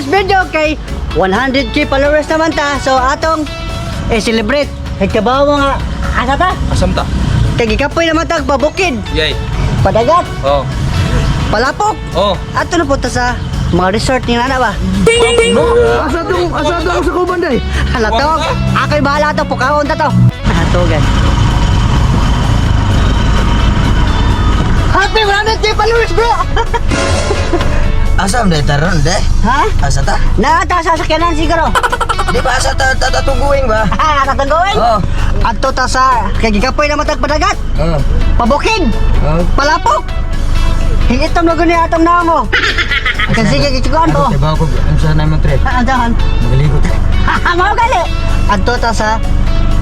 this video kay 100K followers naman ta. So atong i-celebrate. Nagkabaw mo nga asa ta? Asam ta. Kay gikapoy naman ta pabukid, Yay. Padagat, Oh. palapok. Oh. Ato na punta sa mga resort ni nana ba? Asa tong sa kuban day? Hala to, ako'y bahala to, pukaon ta to. Ato guys. Happy 100K followers, bro! Asa man taron de? Ha? Asa ta? Naata sa sakyanan siguro. Di ba asa ta tatuguing ba? Ah, tatanggoin. Oh. Adto ta sa kay gikapoy naman tag padagat, Oh. pabukid, Oh. palapok. Hingitom na guni atong namo. Kasi sige gitsikuan ko. Diba ko ano sa naman tre? Ah, andahan. Magaligot. Mao gali. Adto ta sa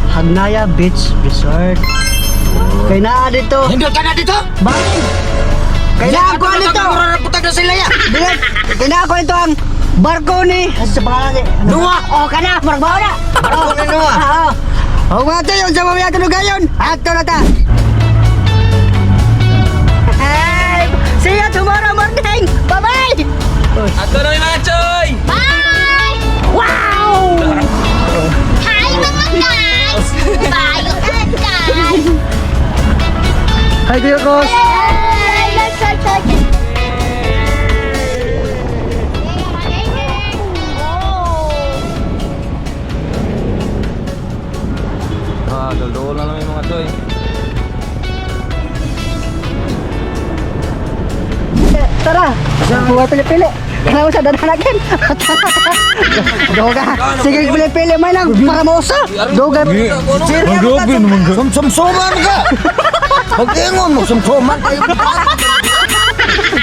Hagnaya Beach Resort. Kay naa dito. Hindi ka na dito. Bakit? Kay naa ko dito. Putag na sila ya. Dili, kay naa ko dito ang barko ni sa pangalan ni Noah. Oh, kana, murag mao na. Barko ni Noah. Oo. Oh, mga tayo, sa mga tunugayon. Ato na ta. Hey, see you tomorrow morning. Bye-bye. Ato na yung mga choy! Bye! Wow! Hi mga guys! Bye guys! Hi, Kuya Kos. Hey! Let's start. Ah, dol na lang yung mga choy. Tara, buhay pili-pili. Kailangan mo sa dadanakin. Doga. Sige, pili-pili may lang para mausa. Doga. Ang grabe naman ka. Sumsumsuman ka. Pag-ingon mo, sumsuman kayo.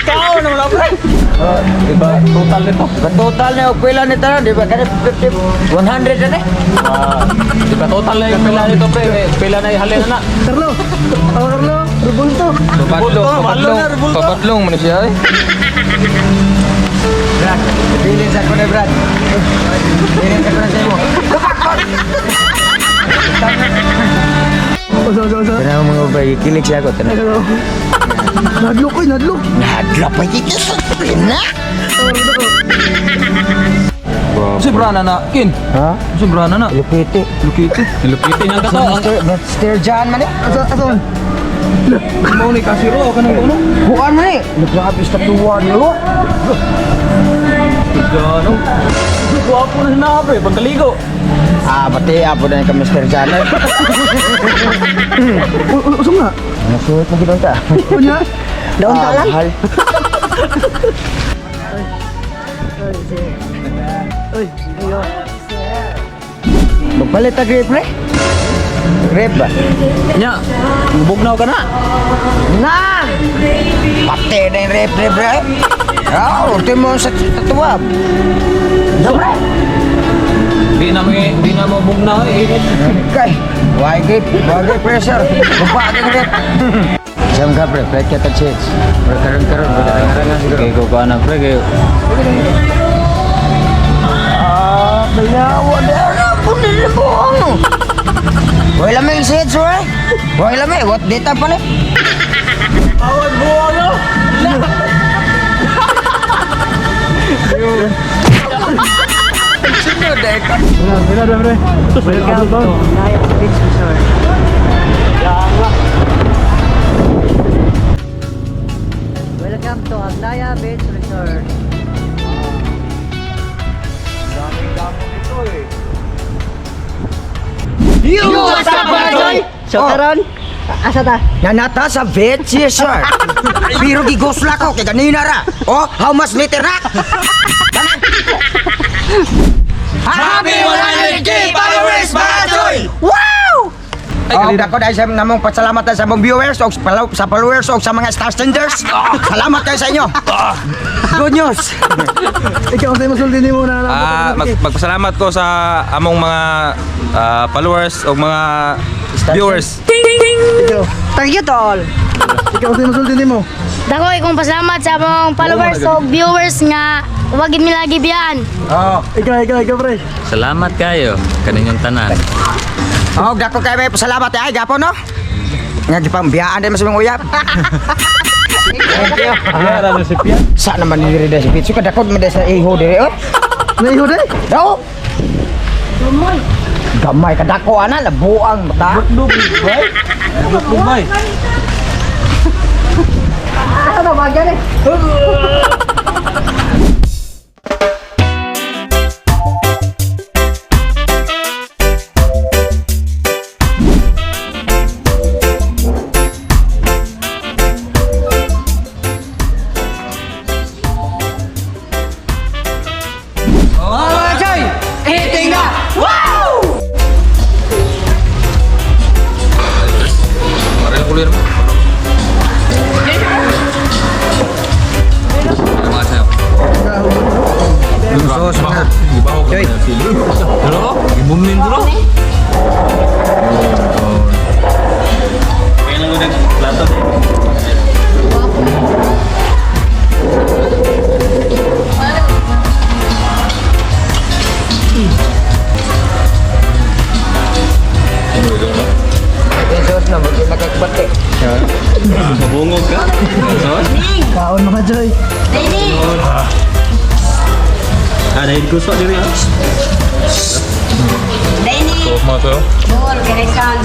Tao na wala pre. Ah, di ba total nito? Diba total na og pila ni tanan, di ba kani 50 100 na ni? Ah, di ba total na yung pila nito pre? Eh, pila na ihalin na na. Carlo. Oh, Carlo. Rubulto. Pabatlong, pabatlong, pabatlong man siya eh. Brad, bilin sa ko na Brad. Bilin sa ko na sa imo. Osa, osa, osa. Tanaw mga ubay, kilig siya ako tanaw. Nadlok oy, nadlok. Nadlok pa dito sa na. Si Brana na, kin. Ha? Si Brana na. Lupiti. Lupiti. Lupiti niya ka to. Mister, Mister John man eh. Asa, asa man? Ang mau ni kasiro ka nang ano? Bukan man eh. Grabe sa tuwa niyo. Gano. Guwapo na na pre, pagkaligo. Ah, pati apo na ka Mr. John. eh. Usa nga. Nasuot mo gid ta. Unya. Daon ta lang. Ah, mahal. Uy, ayo. Magpalit ta grape pre. Grape ba? Nya, bugnaw ka na. Na! Pati na yung rape, rape, rape. Ah, ulti mo sa tatuwa. Dobre. Di na mo bugnaw eh. Kay, why grape? Why grape pressure? Baba ka grape. Jam ka pre, pre kita chits. Berkarang-karang, berkarang-karangan siguro. Okay, ko pa na pre kayo. Ah, balawa na po nila po ano. Wala lamay yung seeds, we. Wala lamay, what data pa ni? Awad buo no. Sino dahil ka? Wala, wala, pre. Welcome to Hagnaya Beach Resort. Welcome to Hagnaya Beach Resort. Yo, what's up, mga choy? So Oh. karon, asa ta? Nanata sa vet sir. Pero gigusla ko kay ganina ra. Oh, how much liter na? Tanan. Happy 100K followers mga choy! Wow! Ay, oh, dako dahil sa namong pasalamat sa mong viewers og sa followers og sa mga star senders. Salamat kayo sa inyo. Good news. Ikaw sa masulti nimo na. Ah, magpasalamat ko sa among mga followers o mga viewers. Ikaw. Thank you to all. Ikaw sa masulti nimo. Dako ikong pasalamat sa among followers o viewers nga wag gid mi lagi biyaan. Oh, Ikaw, ikaw, ikaw, pre. Salamat kayo kaninyong tanan. oh, dako kayo may pasalamat ay gapon no. Nga gipambiyaan din mas mong uyab. Thank you. Sa naman ni diri sa pizza kadakot man sa iho diri oh. Naiho day. Daw. Gamay. Gamay kadako ana labuang mata. Bye. Ano ba gani? Oh, Joy. Eating na. Wow! Pareho kulo mo. Sauce na. Joy. Pero, ibumin bro. Yung sauce na maging nagkagbate. Mabungog ka? Sauce? Kaon mga Joy. Ah, dahil gusto diri ah. Sauce mga to. Bol, Quezon.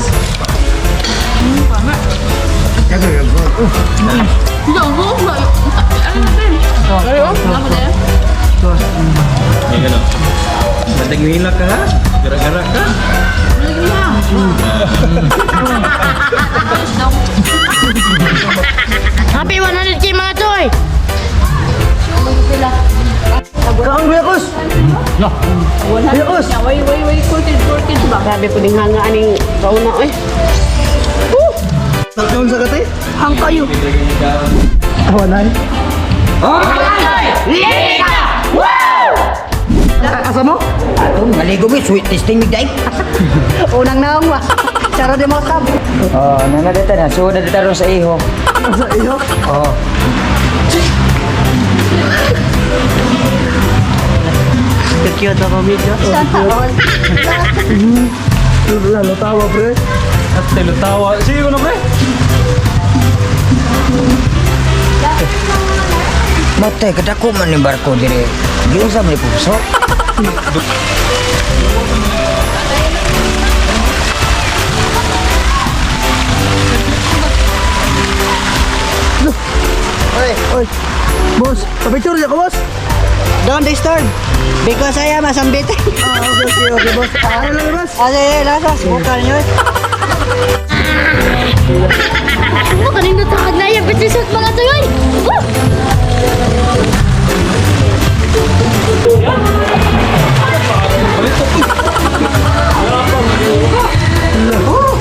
Yan gano. Matagwila ka ha? Gara-gara ka? Happy 100K mga choy! Kaon Kuya Kus. Kuya Kus. Grabe po din hanga aning kauna oy. Kaon sa kate. Hang kayo. Awanay. Asa mo? Ato, maligo mi sweet tasting mi day. Unang naong wa. Charo de mosab. Oh, nana dito na. Suod na dito ron sa iho. Sa iyo. Oh. Cute ako medyo. Lalo tawa pre. At tawa. Sige ko na pre. Matay kadako man ni barko dire. Giunsa man ni puso. Oy, oy. Boss, pa-picture niya ko, boss. Don't disturb. Because I am a sambit. Ah, okay, okay, okay, boss. Ah, ano lang, boss? Ase, lasas, bukal nyo. Ano kanina ta Hagnaya Beach Resort mga choy? Woo!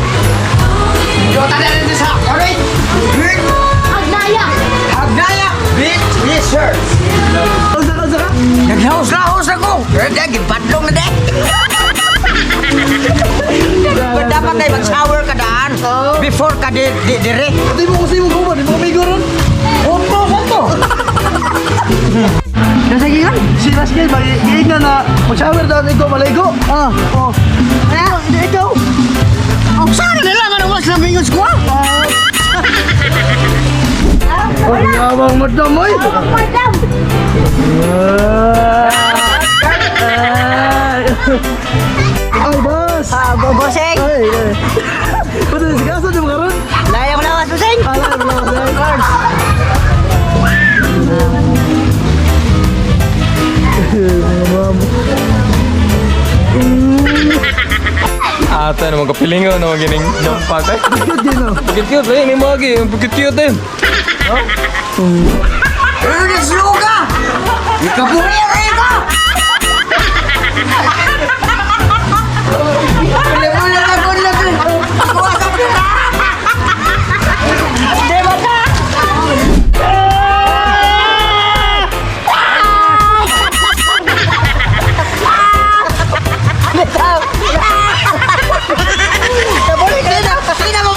Jota na rin sa Alright. Hagnaya! Hagnaya Beach Resort. Unsa ka, unsa ka? Naglaos-laos ako. Kaya gipadlong na dek. Kung dapat ay mag-shower ka daan before ka di, di, dire. Di mo kasi mo guban, di mo kamigo ron. Opo, sa to. Nasa giyon? Si Raskel, magiig na na mag-shower daw ikaw maligo. Oh. Oh. Ano? Hindi ikaw. Oh, sana nila nga was na mingos ko. Ang yabang madam, oy. Madam! Ay, boss. Ah, bossing. Ay, ay. Pwede si kaso di mo karon? Layo ko lawas, bossing. Ala, wala, wala. Mga ma'am. Ata naman kapilingon naman gining jump pack eh. Cute din, oh. Bukit cute eh, ni mo agi, bukit cute eh. Ernest Luga! Ikabuhi ka! Wala na ko na Kuha ka pera! Di ba ka? Kabuli ka na! Hindi na mo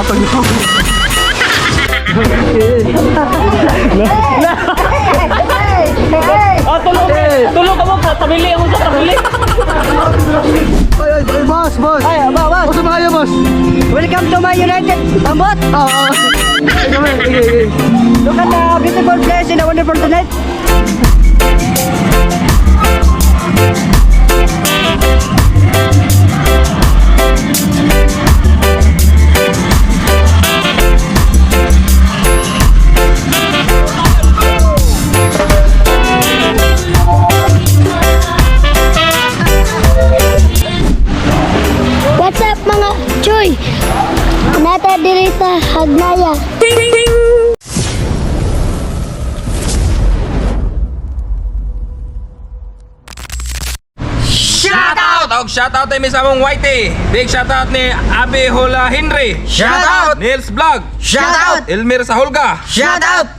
Tulong. Ah, tulong! Tulong ka mo! Tabili ako sa tabili! Ay, ay, ay, boss, boss. Ay, ba, boss. Boss, maayo, boss. Welcome to my United Tambot. Oo, oo. Sige, sige, sige. Look at the beautiful place and the wonderful tonight. What's up mga Choy? Nata diri sa Hagnaya. Shout out! Og shout out tayo sa among Whitey. Big shout out ni Abe Hula Henry. Shout out! Nils Vlog. Shout out! Elmer Sahulga. Shout out!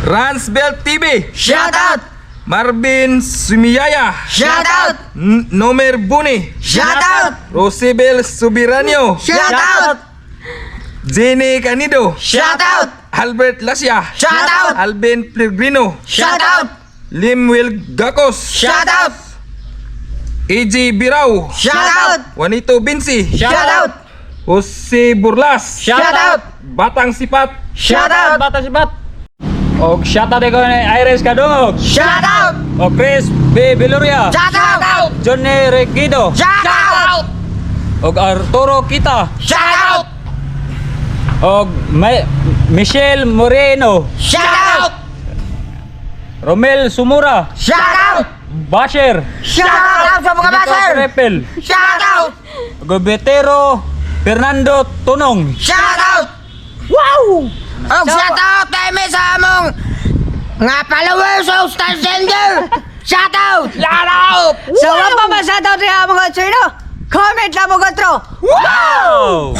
Ransbelt TV. Shout out! Marvin Sumiyaya. Shout out! Nomer Buni. Shout out! Rosibel Subiranio. Shout out! Jenny Canido. Shout out! Albert Lasia. Shout out! Alvin Pellegrino. Shout out! Limwil Gakos. Shout out! AJ Birau. Shout out! Juanito Binsi. Shout out! Jose Burlas. Shout out! Batang Sipat. Shout out! Bata si Bat! Og shout out ko ni Iris Kadungog! Shout out! Og Chris B. Beluria! Shout out! Johnny Regido! Shout out! Og Arturo Kita! Shout out! Og Michelle Moreno! Shout out! Romel Sumura! Shout out! Basher! Shout out sa mga Nico basher! Trepel! Shout out! Gobetero Fernando Tunong! Shout out! Wow! Og shout out tayo sa among nga followers of Star Sender! Shout out! Shout out! So, wa pa ma shoutout niya mga Choy, no? Comment lang mo, Gotro. Wow!